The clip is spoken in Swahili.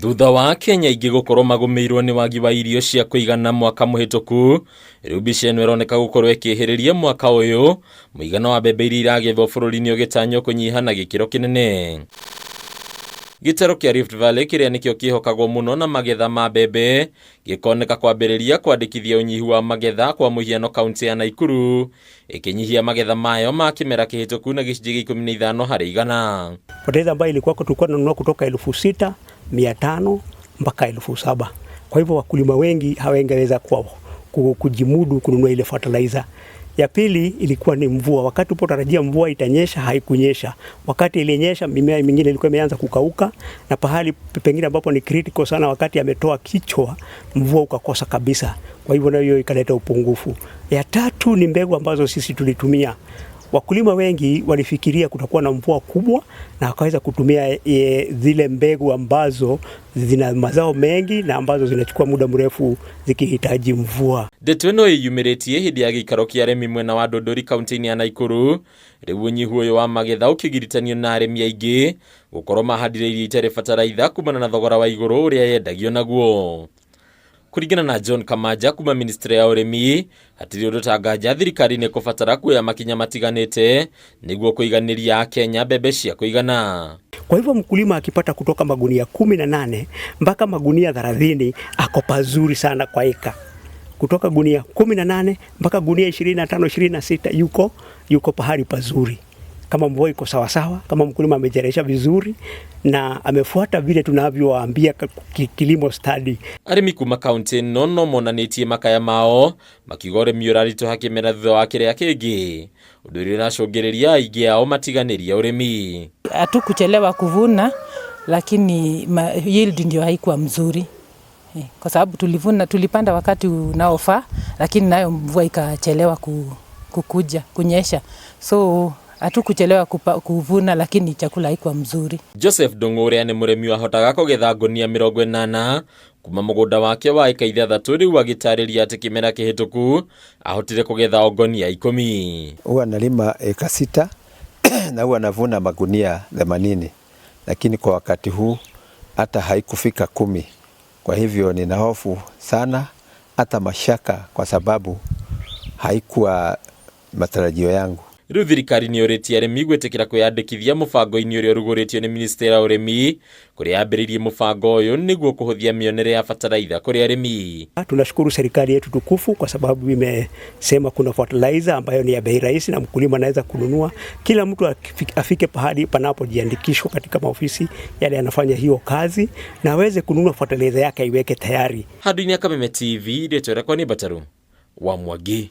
Thutha wa Kenya aingĩ gũkorwo magũmĩirwo nĩ wagi wa irio cia kũigana mwaka mũhĩtũku, rĩu mbica ĩno ĩroneka gũkorwo ĩkĩhĩrĩria mwaka ũyũ mũigana wa mbembe iria iragethwo bũrũri-inĩ ũgĩtanywo kũnyiha na gĩkĩro kĩnene. Gĩtarũ kĩa Rift Valley kĩrĩa nĩkĩo kĩhokagwo mũno na magetha ma mbembe gĩkoneka kwambĩrĩria kwandĩkithia ũnyihu wa magetha, kwa mũhiano kaunti ya Naikuru ĩkĩnyihia magetha mayo ma kĩmera kĩhĩtũku na gĩcunjĩ gĩa 15%. Fertilizer ambayo ilikuwa tulikuwa tunanunua kutoka 6,500 mpaka 7,000. Kwa hivyo wakulima wengi hawangeweza kujimudu kununua ile fertilizer. Ya pili ilikuwa ni mvua. Wakati ulipotarajia mvua itanyesha, haikunyesha. Wakati ilinyesha, mimea mingine ilikuwa imeanza kukauka, na pahali pengine ambapo ni critical sana, wakati ametoa kichwa, mvua ukakosa kabisa. Kwa hivyo nayo ikaleta upungufu. Ya tatu ni mbegu ambazo sisi tulitumia. Wakulima wengi walifikiria kutakuwa na mvua kubwa na wakaweza kutumia zile mbegu ambazo zina mazao mengi na ambazo zinachukua muda mrefu zikihitaji mvua. Ndeto ĩno ĩyumĩrĩtie hĩndĩ ya gĩikaro kĩa arĩmi mwena wa Ndũndũri kaunti-inĩ ya Naikuru. Rĩu ũnyihu ũyũ wa magetha ũkĩgiritanio na arĩmi aingĩ gũkorwo mahandire irio itarĩ bataraitha kumana na thogora wa igũrũ ũrĩa yendagio naguo. Kũringana na John Kamaja kuma ministry ya ũrĩmi, hatirĩ ũndũ ta nganja thirikari nĩ kũbatara kuoya makinya matiganĩte nĩguo kũiganĩria Akenya mbembe cia kũigana. Kwa hivyo mkulima akipata kutoka magunia 18 mpaka magunia 30 ako pazuri sana kwa eka. Kutoka gunia 18 mpaka gunia 25, 26 yuko pahali pazuri. Kama mvua iko sawasawa, kama mkulima amejeresha vizuri na amefuata vile tunavyowaambia kilimo stadi. Arĩmi kuma kaunti ĩno no monanĩtie makaya mao makiuga ũrĩmi ũraritũha kĩmera thutha wa kĩrĩa kĩngĩ, ũndũ ũrĩa ũracũngĩrĩria aingĩ ao matiganĩrie ũrĩmi. Hatukuchelewa kuvuna, lakini yield ndio haikuwa mzuri, kwa sababu tulivuna, tulipanda wakati unaofaa, lakini nayo mvua ikachelewa kukuja kunyesha, so hatukuchelewa kuvuna, lakini chakula haikuwa mzuri. Joseph Ndung'u ũrĩa nĩ mũrĩmi wahotaga kũgetha ngũnia 80 kuma mũgũnda wake wa ĩka 6, rĩu agĩtarĩria atĩ kĩmera kĩhĩtũku ahotire kũgetha o ngonia 10. Huwa nalima eka 6 na huwa navuna magunia 80, lakini kwa wakati huu hata haikufika 10. Kwa hivyo nina hofu sana, hata mashaka, kwa sababu haikuwa matarajio yangu. Rĩu thirikari nĩ yũrĩtie arĩmi gwĩtĩkĩra kwĩyandĩkithia mũbango-inĩ ũrĩa ũrugũrĩtio nĩ ministry ya ũrĩmi, kũrĩa yambĩrĩirie mũbango ũyũ nĩguo kũhũthia mĩonere ya bataraitha kũrĩ arĩmi. Tunashukuru serikali yetu tukufu kwa sababu imesema kuna fertilizer ambayo ni ya bei rahisi na mkulima anaweza kununua. Kila mtu afike pahali panapojiandikishwa katika maofisi yale yanafanya hiyo kazi na aweze kununua fertilizer yake aiweke tayari. Handũ-inĩ ya Kameme TV, rĩtwa rĩakwa nĩ Mbataru wa Mwangi.